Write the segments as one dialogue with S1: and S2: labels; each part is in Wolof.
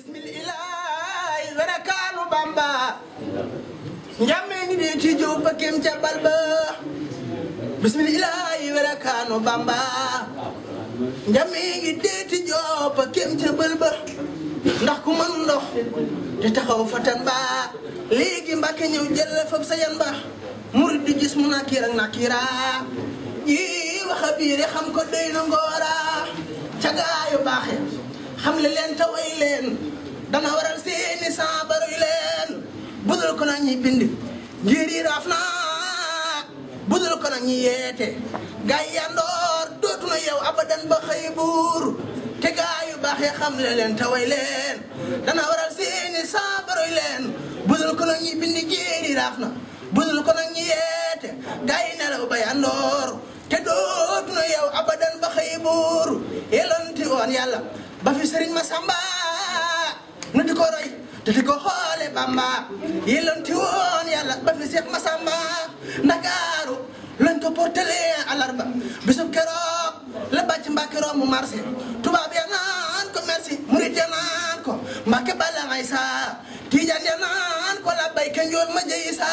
S1: bismillahi werakaanu Bamba njame ngi di ci jóob kem ca balba bismillahi werakaanu Bamba njame ngi di ci jóob kem ca balba ndax ku mën ndox te taxaw fatan ba léegi Mbàkke ñëw jël fab sa yan ba murid di gis mu nakir ak nakira yi waxa biire xam ko doy na ngoora ca gaayu baaxe xam le leen te way leen dana waral seeni saabaruy leen budul ko nag ñi bind ngir yi raaf na budul ko nag ñi yeete gaay yandoor dootu na yow abadan ba xëy buur te gaayu baaxe xam le leen te way leen dana waral seeni saabaruy leen budul ko nag ñi bind ngir yi raaf na budul ko nag ñi yeete gaay nelaw ba yandoor te dootu na yow abadan ba xëy buur yelonti woon yàlla ba fi Sëriñ Masamba nu di ko roy te di ko xoole Bamba yelonti woon yàlla ba fi Seex Masamba Ndakaaru lañ ko portale alarba bisub keroog la bàcc Mbàkke romb mu marché tubaab ya naan ko merci murit ya naan ko Mbàkke bala ngay sa Tijaan ya naan ko la bay ka njool ma jëyi sa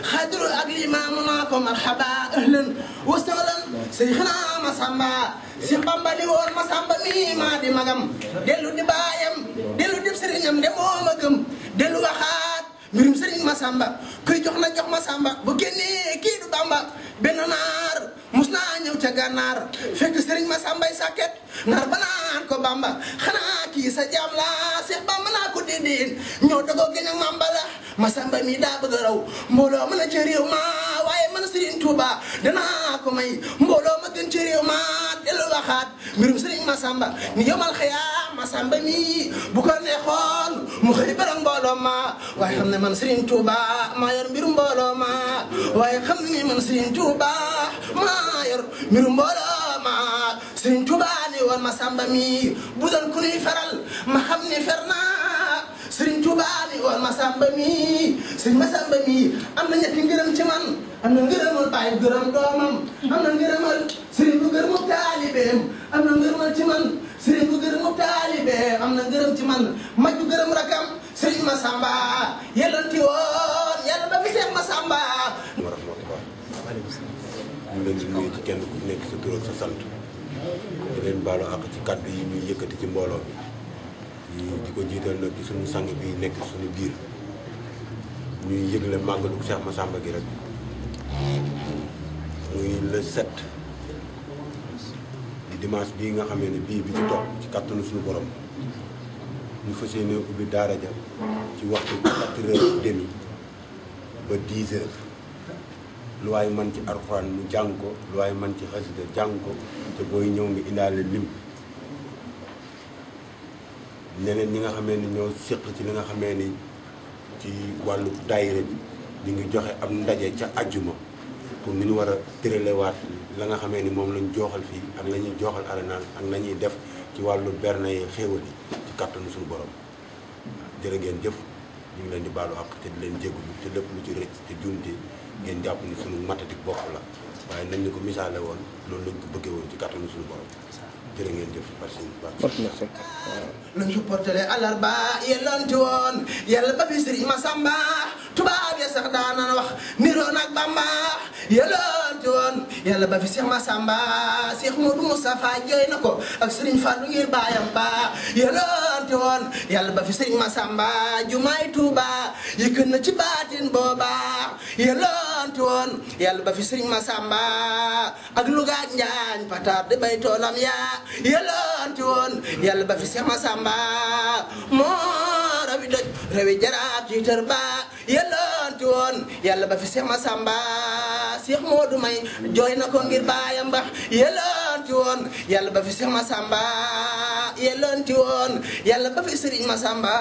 S1: xaadiru ak limaamu naa ko marhaba ahlan wa sahlan Seyxna Masamba Seex Bamba li woon Masamba mi maa di magam dellu di baayam dellu di sëriñam de mooma gëm dellu waxaat mbirum Sëriñ Masamba kuy jox na jox Masamba bu génnee kii du Bamba benn naar mus naa ñëw ca gànnaar fekk Sëriñ Masambay sàkket naar ba naan ko Bamba xanaa kii sa jaam la Seex Bamba naa ko déedéet ñoo dogoo gën ak Mamba la Masamba mi daa bëgg a raw mbooloo mën a ca réew ma waaye man Sëriñ Tuuba danaa ko may mbooloo ma gën ca réew ma dellu waxaat mbirum Sëriñ Masamba ni yomal xiyaam Masamba mi bu ko neexoon mu xëy barang mbooloo ma waaye xam ne man Sëriñ Tuuba maa yor mbirum mbooloo ma waaye xam ne man Sëriñ Tuuba maa yor mbirum mbooloo ma Sëriñ Tuuba ni woon Masamba mi bu doon ku ñuy feral ma xam ni fer naa Sëriñ Tuuba ni woon Masamba mi Sëriñ Masamba mi am na ñetti ngërëm ci man am na ngërëmal baay gërëm doomam am na ngërëmal sëriñ bu gërëmu taalibeem am na ngërëmal ci man sëriñ bu gërëmu taalibeem am na ngërëm ci man maju gërëm rakam Sëriñ Masamba yellanti woon yàlla ba fi Seex Masamba
S2: wa rahmatullah ñu leen di nuyu ci kenn ku nekk sa tur ak sa sant di leen baalu àq ci kàddu yi ñuy yëkkati ci mbooloo bi di ko jiital nag ci suñu sang bi nekk suñu biir ñuy yëgle màggalu Seex Masamba gi rek muy le 7 di dimanche bii nga xamee ne bii bi ci topp ci kàttanu suñu borom ñu fas yéene ubbi daara ja ci waxtu 4h30 ba 10h lu waay man ci alxuraan mu jàng ko lu waay man ci xasida jàng ko te booy ñëw nga indaale lim ñeneen ñi nga xamee ni ñoo séq ci li nga xamee ni ci wàllu daayira bi ñu ngi joxe am ndaje ca àjjuma pour ni ñu war a tëralewaat la nga xamee ni moom lañ jooxal fii ak la ñuy jooxal arénal ak la ñuy def ci wàllu berne yi xéewal yi ci kàttanu suñu borom jërë ngeen jëf ñu ngi leen di baalu àq te di leen jégalu te lépp lu ci rëcc te juumte ngeen jàpp ni suñu matatik bopp la waaye nañ ñu ko misaale woon loolu lañ ko bëggee woon ci kàttanu suñu borom jërë ngeen jëf
S1: luñ ko portale alarba yellanti woon yàlla ba fi Sëriñ Masamba tubaab ya sax daanan wax niroon ak Bamba yellanti woon yàlla ba fi Seex Masamba Seex Moodu Mustafa jooy na ko ak Sëriñ Fallu ngir baayam ba yellanti woon yàlla ba fi Sëriñ Masamba jumaay Tuuba yëkkat na ci baatin booba yellanti woon yàlla ba fi Sëriñ Masamba ak Luga ak Njaañ Pataar di bay toolam yaa yellanti woon yàlla ba fi Seex Masamba moo rawi doj rawi jaraaf ci tër ba yellanti woon yàlla ba fi Seex Masamba Seex Moodu may jooy na ko ngir baayam ba yellanti woon yàlla ba fi Seex Masamba yellanti woon yàlla ba fi Sëriñ Masamba